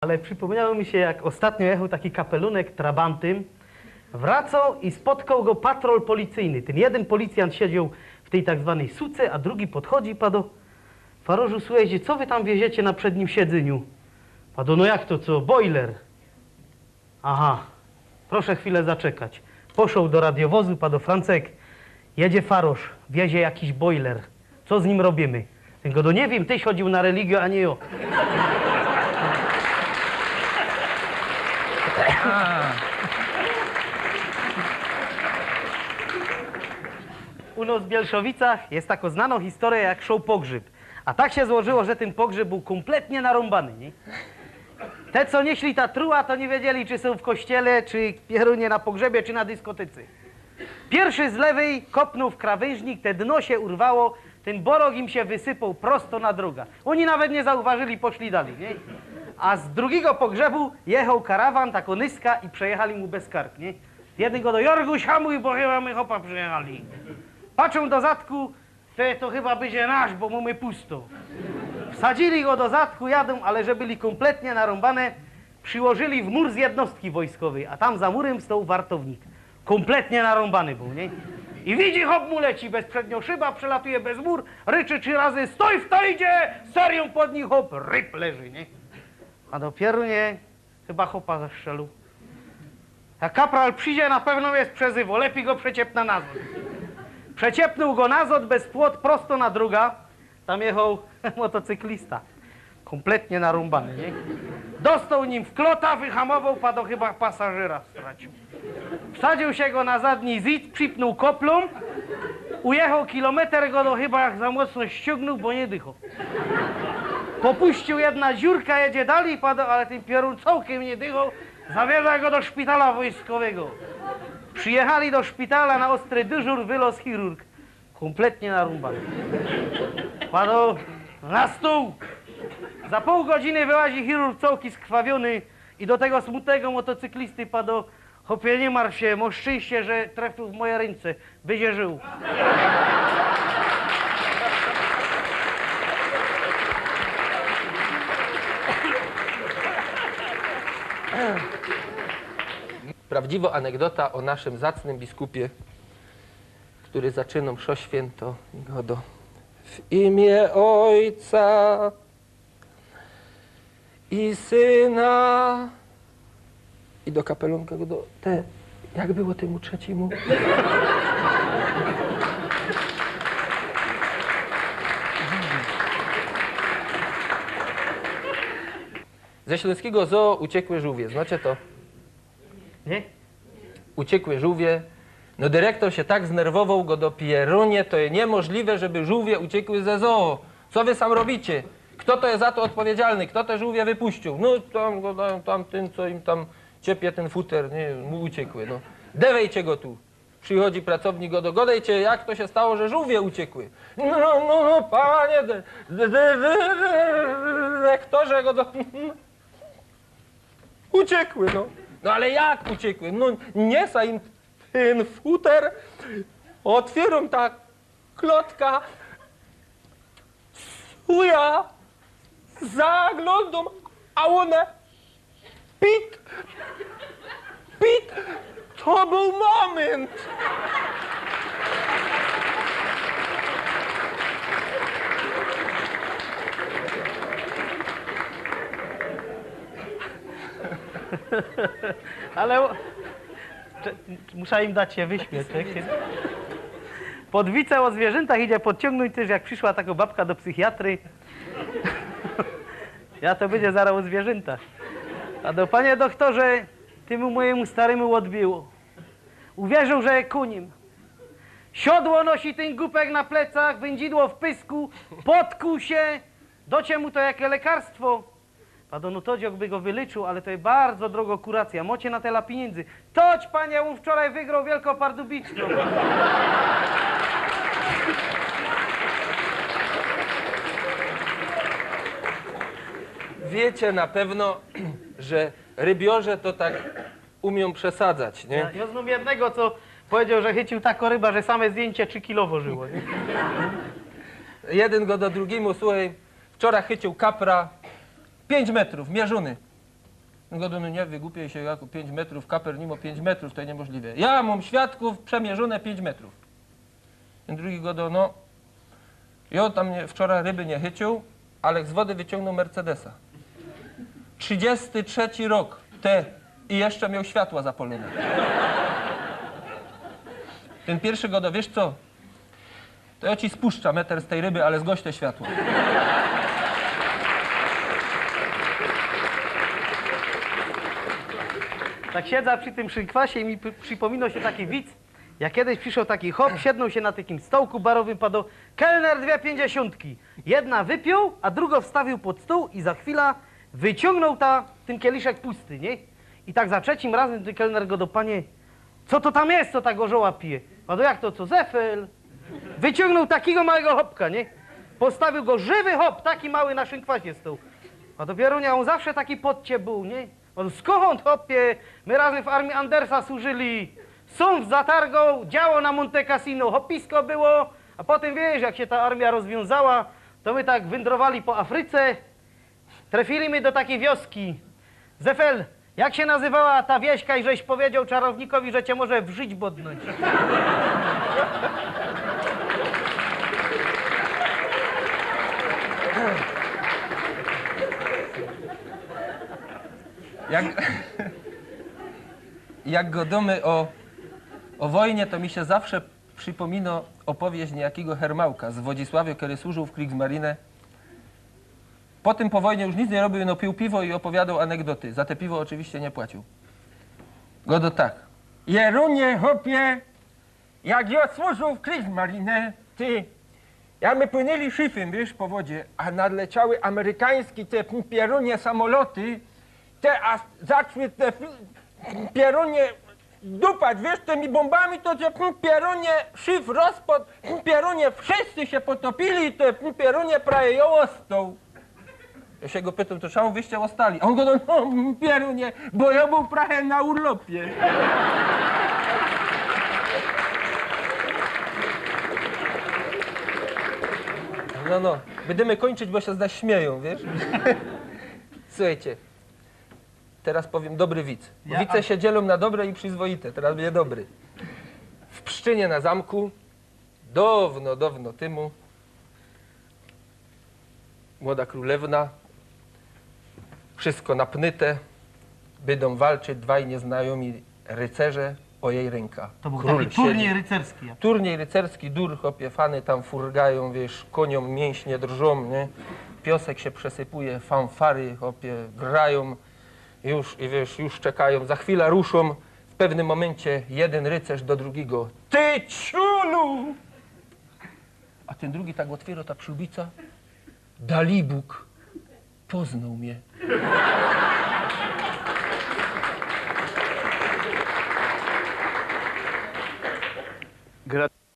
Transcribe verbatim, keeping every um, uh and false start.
Ale przypōmniało mi sie, jak ôstatnio jechoł taki kapelunek trabantym, wracoł i spotkoł go patrol policyjny. Tyn jedyn policjant siedzioł w tyj tak zwanyj suce, a drugi podchodzi, pado: „Farożu, słuchejcie, co wy tam wieziecie na przednim siedzyniu?” Pado: „No jak to co? Boiler.” „Aha, proszę chwilę zaczekać.” Poszoł do radiowozu, pado: „Francek, jedzie faroż, wiezie jakiś boiler. Co z nim robimy?” Tyn godo: „No nie wiym, tyś chodziōł na religiã, a nie jŏ.” U nŏs w Bielszowicach je tako znanŏ historyjŏ, jak szoł pogrzeb. A tak sie złożyło, że tyn pogrzeb bōł kōmpletnie narōmbany, nie? Te, co nieśli ta trupa, to niy wiedzieli, czy sōm w kościele, czy pierōnie na pogrzebie, czy na dyskotyce. Piyrszy z lewyj kopnōł w krawyńżnik, te dno sie urwało, tyn borok im sie wysypoł prosto na droga. Ôni nawet niy zauważyli, poszli dalij, nie? A z drugigo pogrzebu jechoł karawan, tako nyska, i przejechali mu bez kark, nie? Jedyn godo: „Jorguś, hamuj, bo chyba my chopa przejechali.” Patrzōm do zadku, „Te, to chyba bydzie nasz, bo mōmy pusto.” Wsadzili go do zadku, jadōm, ale że byli kōmpletnie narōmbane, prziłożyli w mur z jednostki wojskowyj, a tam za murym stoł wartownik. Kōmpletnie narōmbany bōł, nie? I widzi, chop mu leci bez przedniŏ szyba, przelatuje bez mur, ryczy trzi razy: „Stoj w tajdzie!” Seriōm pod nim, chop, ryb leży, nie? A dopiyro, nie, chyba chopa zastrzelił. Jak kapral przidzie, na pewno mie przezywoł, lepij go przeciepnã nazŏd. Przeciepnōł go nazŏd bez płot, prosto na droga. Tam jechoł motocyklista. Kōmpletnie narōmbany, nie? Dostoł nim w klota, wyhamowoł, pado: „Chyba pasażyra straciōł”. Wsadziōł sie go na zadni zid, przipnōł koplōm, ujechoł kilometer, godo: „Chyba za mocno ściōngnōł, bo niy dychoł”. Popuściōł jedna dziurka, jedzie dalij, pado, ale tyn pierōn cołkym niy dychoł. Zawiozła go do szpitala wojskowego. Przijechali do szpitala, na ôstry dyżur wylŏz chirurg. Kōmpletnie narōmbany. Pado: „Na stōł!” Za pōł godziny wyłazi chirurg, cołki skrwawiōny, i do tego smutnego motocyklisty pado: „Chopie, niy martw sie, mŏsz szczyńście, że trefiył w moje rynce. Bydzie żył”. Prawdziwŏ anegdota ô naszym zacnym biskupie, kery zaczynŏ mszŏ świynto i godo: „W imię Ojca i Syna”. I do kapelōnka godo: „Te, jak było tymu trzecimu?” Ze ślōnskigo zoo uciekłe żōłwie. Znacie to? Nie? Uciekłe żōłwie. No, dyrektor sie tak znerwowoł, godo: „Pierōnie, to je niymożliwe, żeby żōłwie uciekły ze zoo. Co wy sam robicie? Kto to je za to ôdpowiedzialny? Kto te żōłwie wypuściōł?” „No, tam godajōm, tamtyn, co im tam ciepie tyn futer, nie, mu uciekły, no. Dewejcie go tu.” Przichodzi pracownik, godo: „Godejcie, jak to sie stało, że żōłwie uciekły?” „No, no, no, no, panie dy-, dy-, dy-, dy-, dyrektorze”, godo, „uciekły, no.” „No ale jak uciekły?” „No, niesã im tyn futer, ôtwiyrōm ta klotka, sujã, zaglōndōm, a ône: Pit! Pit! To bōł momynt!” Ale o-, cze-, musza im dać sie wyśmiać, tak? Pod wice ô zwiyrzynta idzie podciōngnōńć tyż, jak prziszła tako babka do psychiatry. Ja to bydzie zarŏz ô zwiyrzynta. A do: „Panie doktorze, tymu mojymu starymu ôdbiyło. Uwierziōł, że je kōniym. Siodło nosi tyn gupek na plecach, wyndzidło w pysku, potkuł sie. Docie mu to jakie lekarstwo?” Pado: „No to dziołk by go wylyczył, ale to je bardzo drogo kuracyjŏ. Mocie na tela piniyndy?” „Toć, panie, ôn wczorej wygroł wielko pardubiczko.” Wiycie na pewno, że rybiŏrze to tak umiōm przesadzać, nie? Ja, ja znōm jednego, co powiedzioł, że chyciōł tako ryba, że same zdjyncie trzi kilo wożyło, nie? Jedyn godo drugimu: „Suchej, wczoraj chyciōł kapra, piyńć metrōw, mierzōny. Gŏdŏ: „No niy wygłupiej sie, jako piyńć metrōw, kaper niy mŏ piyńć metrōw, to niymożliwe. Jŏ mōm świadkōw, przymierzōne piyńć metrōw”. Tyn drugi gŏdŏ: „No, jŏ tam niy, wczoraj ryby niy chyciōł, ale z wody wyciōngnōł Mercedesa. Trzidziysty trzeci rok, te, i jeszcze mioł światła zapolōne”. Tyn piyrszy gŏdŏ: „Wiysz co? To jŏ ci spuszczã meter z tyj ryby, ale zgoś te światła”. Tak siedzã przi tym szynkwasie i mi p-, przipōminŏ sie taki wic. Jak kejś prziszoł taki chop, siednōł sie na takim stołku barowym, padŏ: „Kelner, dwie piyńćdziesiōntki”. Jedna wypiōł, a drugõ wstawiył pod stōł i za chwila wyciōngnōł ta, tyn kieliszek pusty, niy? I tak za trzecim razym tyn kelner gŏdŏ: „Panie, co to tam je, co tak orzoła pije?” „A to jak to, co, zefel?” Wyciōngnōł takigo małego chopka, niy? Postawiył go żywy chop, taki mały, na szynkwasie stoł. „A to, Pierōnie, ôn zawsze taki pod cie bōł, niy?” „Ôn skōnd, chopie? My razym w armii Andersa służyli. Sōm zatargoł, działo na Monte Cassino, chopisko było, a potym, wiysz, jak sie ta armia rozwiōnzała, to my tak wyndrowali po Afryce. Trefili my do takij wioski. Zefel, jak sie nazywała ta wieś, kaj żeś powiedzioł czarownikowi, że cie może w żyć bodnōńć?” Jak, jak gŏdōmy ô, ô wojnie, to mi sie zawsze przipōminŏ opowieść niejakigo Hermałka z Wodzisławiŏ, kery służył w Kriegsmarine. Potym po wojnie już nic niy robiōł, no piōł piwo i ôpowiadŏł anegdoty. Za te piwo ôczywiście niy płaciōł. Gŏdŏ tak. „Pierōnie, chopie, jak jŏ służył w Kriegsmarine, ty, jak my płynyli szifym, wiysz, po wodzie, a nadleciały amerykański, te, Pierōnie, samoloty, te, a zaczły te, Pierōnie, dupać, wiysz, tymi bōmbami, to te, Pierōnie, szyf rozpadł, Pierōnie, wszyscy sie potopili, te, Pierōnie, prawie jŏ ôstoł”. Jŏ sie go pytōm: „To czym wyście ôstali?” A ôn gŏdŏ: „No, Pierōnie, bo jŏ bōł prawie na urlopie”. No, no, bydymy kōńczyć, bo sie zaś śmiejōm, wiysz? Suchejcie, teroz powiym dobry wic. Bo wice sie dzielōm na dobre i przizwoite. Teroz bydzie dobry. W Pszczynie na zamku, dŏwno, dŏwno tymu, młodŏ krōlewna, wszysko napnyte, bydōm walczyć dwaj niyznajomi rycerze ô jij rynka. To bōł taki turnij rycerski, ja. Turnij rycerski, dur, chopie, fany tam furgajōm, wiysz, kōniōm miynśnie drżōm, niy? Piosek sie przesypuje, fanfary, chopie, grajōm. Już, i wiysz, już czekajōm, za chwila ruszōm. W pewnym mōmyncie jedyn rycerz do drugigo: „Ty ciulu!” A tyn drugi tak ôtwiyrŏ ta przyłbica: „Dalibōg poznoł mie”.